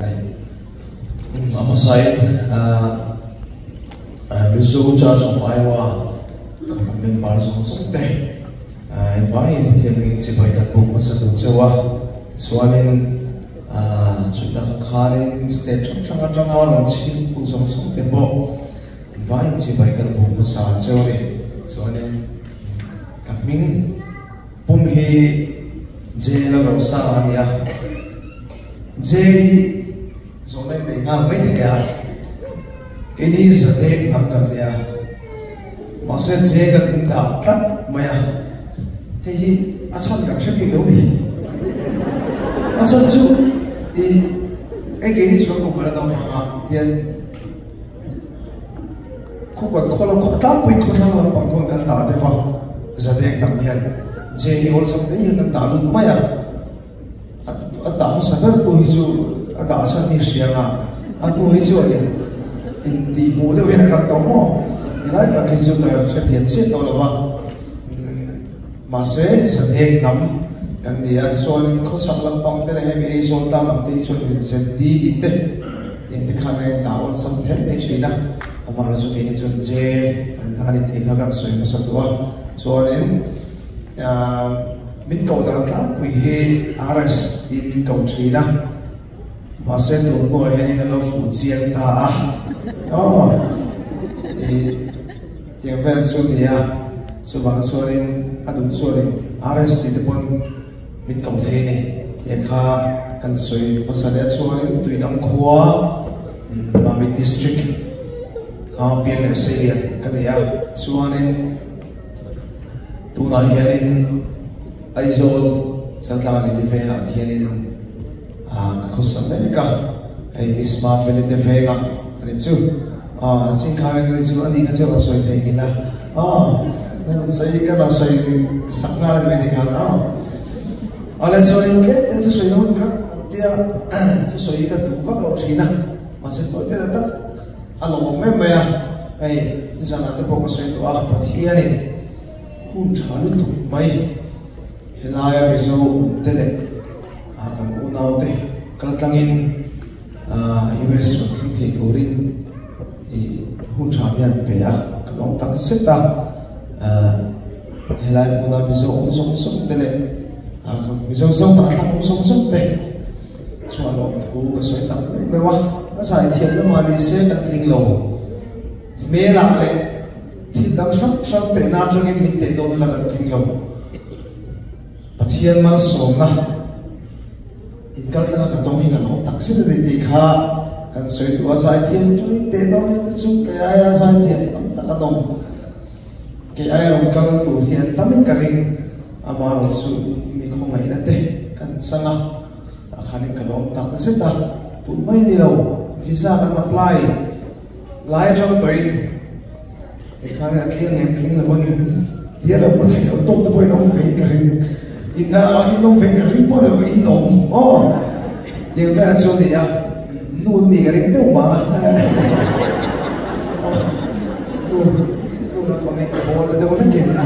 A hmasain Mizo Church of Iowa member zawng zawng te engvangin Pathian ringin chibai kan buk hmasa tur cheu a, chuanin chutah khanin state hrang hrang atanga rawn chhimtu zawng zawng te pawh engvangin chibai kan buk hmasa cheu a ni. Chuanin ka hming pum hi J Lalrosanga a ni a, J hi Zawhna in nei nghal mai thei a, keini Zadek hnam kan nia, mahse J kan in dah tlat mai a, hei hi a chhan kan hre bik lo ni. A chhan chu i hei keini chu kan kum ala naupang a, tian khupat khaw lam khaw tlangpui khawthlang lampang khawn kan dah deuh a, Zadek hnam hian J hi awlsam te hian kan dah lut mai a. A dah hmasa ber tu hi chu a dah chhan hi hria nga, a hnu hi chuan in intihhmuh deuh hian a kal tawh maw? Helai tak hi chu ka hrethiam chiah tawh lo va, mahse Sadek hnam kan ni a, tichuanin khawchhak lampang te leh hemi Aizawl tlang lam te hi chuan ZD tih te tih te khan a indah awlsam ther mai thin a, amaherawhchu chu keini chuan J kan dah a ni tih kha kan sawi hmasa duh a, chuanin. Min ko dan tlangpui hi RS tiin min ko thin a, mahse tun hnuah hianin a lo fuh chiang ta a, aw i tiang vel chu a ni a, chuvang chuanin a duh chuanin RS tih te pawn min ko thei a ni tiang kha kan sawi hmasa leh a chuanin Tuidang khua Mamit District kha piang leh Seilian ka ni a, chuanin. Tunah hianin Aizawl Chaltlang Lili vengah hianin ka khawsa mek a, hei Miss Mafeli te vengah a ni chu. An sin kharin a ni chu, ani kha chu rawn sawi thei nghin a, rawn sawi ka rawn sawi sak nghal a ni mai ni khan. Awle chuanin tlem te thusawi na hun khat an tia thusawi hi ka duh vak loh thin a, mahse tawi te tak A lawmawm em mai a, hei nizanah te pawh ka sawi tawh a, Pathianin hun tha lutuk mai helaia Mizo awm te leh kan unau te kal tlangin US rawn thleng thei turin hun tha hian pe a, ka lawm tak zet a, helai hmuna Mizo awm zawng zawng te leh Mizo zo tah thlak awm zawng zawng te. Chuan lawm thu ka sawi tak meuh meuh a, a zai thiam lamah ni se kan tling lo. Hmelah leh thil dang hrang hrang tehna atangin min teh dawn ila kan tling lo. Pathian malsawmna inkaltlanga ka tawng hi kan awm tak zet a ni tih kha kan sawi duh a, zai thiam atangin teh dawn ila te chu kei aia zai thiam tam tak an awm. Kei aia rawn kal tur hi an tam in ka ring, amaherawhchu mi khawngaihna te kan chang a. A khanin ka lawm tak zet a, tun mai a ni lo, visa kan apply lai atang tawhin kei khanin a tling em tling lo a ni tia lo pawh theih loh tawk te pawhin awm vein ka ring, in ah in awm vein ka ring pawh ni lo in awm aw tiang vel chu a ni a, nu an nih ka ring deuh mah a nu nu lampang hi ka hawl ta deuh hlekin aw.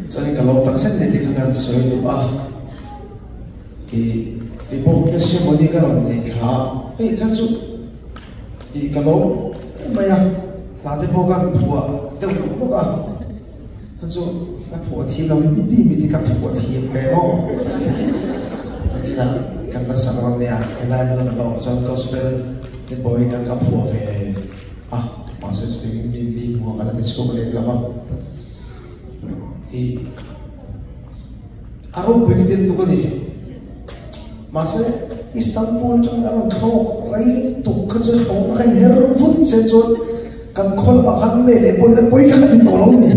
Chuanin ka lawm tak zet mai te kha kan sawi duh a, ih i bawk te ceremony ka rawn nei thla a, hei chuan chu ih ka lawm em mai a, hla te pawh kan phuah deuh nawk nawk a, chuan chu ka phuah thiam lo miti miti ka phuah thiam ve maw kan la sak rawn nia helai hmun a kan la awm chuan gospel te pawh hi ka phuah ve a, mahse chutiangin mi mi hmuh ah ka la ti chhuak lem lo va. I a ropui ka tir tuk a ni. Mahse Istanbul chungin a rawn thlawk rei lutuk kha chu thlawhna kha in her vut che chuan kan khaw lamah khan leh leh pawh nila pawi kha ka ti tawh lo ni.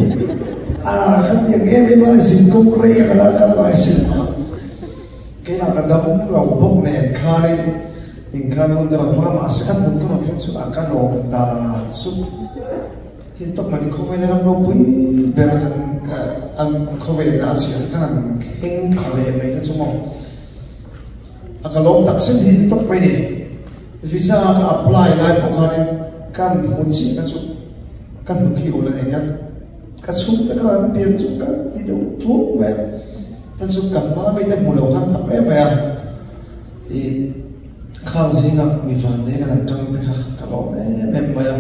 A khatiang em em a zinkawng rei kha ka la kal ngai si lo a. Keimah ka dam lo bawk nen khanin inkhan hun ka rawn hmang a mahse a hmun ka rawn thleng chu a ka lawm dan chu. Hei tawp mah ni khawvel ram ropui ber a kan an khawvel ina a chhiar khan an thleng thla ve mai kha chu maw. A ka lawm tak zet hi tawp mai ni. Visa ka apply lai pawh khanin kan hmu chiah kha chu ka hnu khi ul a ni ka ka chhungte kha an pian chu ka ti deuh chuang mai a. Hei chu kan hma mite hmu lo khan tam em mai a. Khang zinga mi vannei kan han tang te kha ka lawm em em mai a,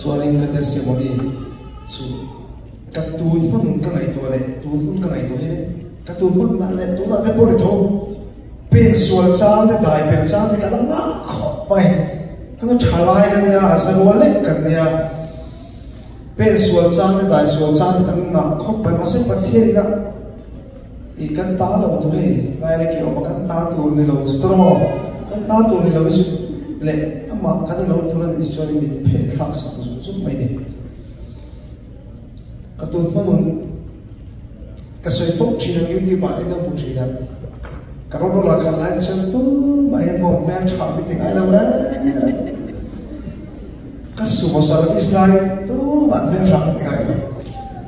chuanin ka testimony chu ka tun hmun ka ngaihtuah leh tun hun ka ngaihtuah hianin ka tun hmun mah leh tunah te pawh ri tho pen sual chang te dai pel chang te ka la ngah khawp mai. Heng tha lai ka nia, a za rual lek kan nia. Pen sual chang te dai sual chang te kan ngah khawp mai mahse Pathian ina i kan ta lo tur hei lai lek i awm a kan ta tur ni lo chu tawrh kan ta tur ni lo hi chu leh amah kan ni lo tur a ni chuan min pheh thlak sak zung zung mai ni. Ka tun hmanung ka sawi fo thin ang YouTube ah in lo hmu thin a ka rawn rawn ah khan lai te chuan tumah hian maw hmel tha mi ti ngai lo reng reng ka sumo service lai tumah hmel tha mi ti ngai lo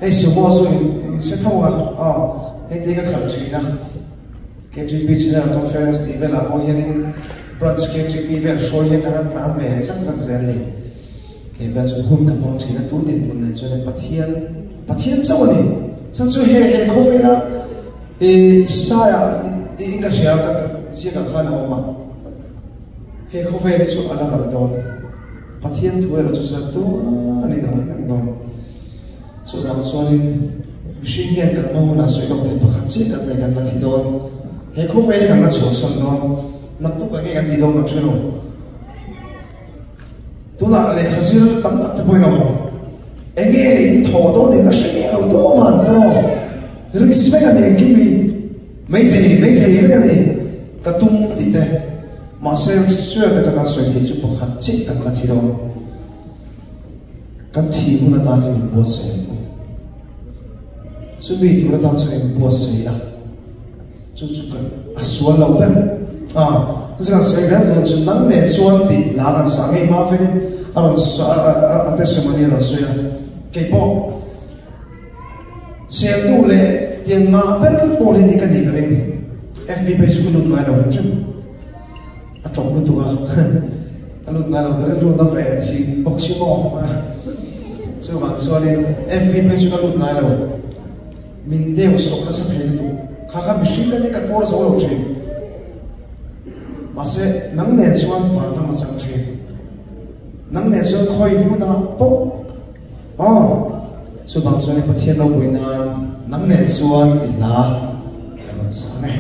hei sumo chu in hre tho a aw hei te ka khalh thin a KTP General Conference tih velah pawh hianin branch KTP vel hruai hian kan han tlan ve zak zak zel ni. Tih vel chu hun ka hmang thin a, tun dinhmun nen chuan Pathian, Pathian chauh a ni. Chuan chu he he khawvela i Isaiah in ka hria ka ziakah khan a awm a, he khawvel hi chu a la ral dawn, Pathian thu erawh chu chuan tuanin a awm reng dawn. Chuvang chuanin mihring hian kan hma hunah sawi lawk theih pakhat chiah kan nei kan la thi dawn, he khawvel hi kan la chhuahsan dawn, naktuk enge kan ti dawn kan hre lo. Tunah lehkha zir tam tak te pawhin a awm. Enge in thawh dawn in a hre miah lo tawh man tawh. Risk vek a ni engkim hi. Maithei maithei vek a ni. Ka tum tih te. Mahse sure taka kan sawi theih chu pakhat chiah kan la thi dawn. Kan thi hun atan hian inbuatsaih ang u. Chumi tur atan chuan inbuatsaih ila. Chu chu kan a sual lo ber a, chu kan sawi ber dawn chu nang nen chuan tih la kan sa ngei hma felin a rawn a testimony a rawn sawi a, kei pawh sel duh leh tiang ngah ber pawh hi ni ka nih ka ring, FB page chu ka lut ngai lo hrim hrim, a tawp lutuk a, ka lut ngai lo ka rilru na ve chi bawk si maw chuvang chuanin FB page chu ka lut ngai lo. Min deuh sawk nasa thei lutuk. Kha kha mihring ka ni ka tuar zo lo thin. Mahse nang nen chuan van ram a chang thin. Nang nen chuan khawi hmunah pawh aw chuvang chuan i Pathian ropui nan nang nen chuan i hla ka rawn sang e.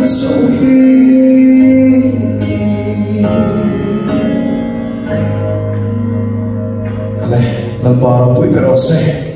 So hi. Ale, Lalpa ropui ber rawh se.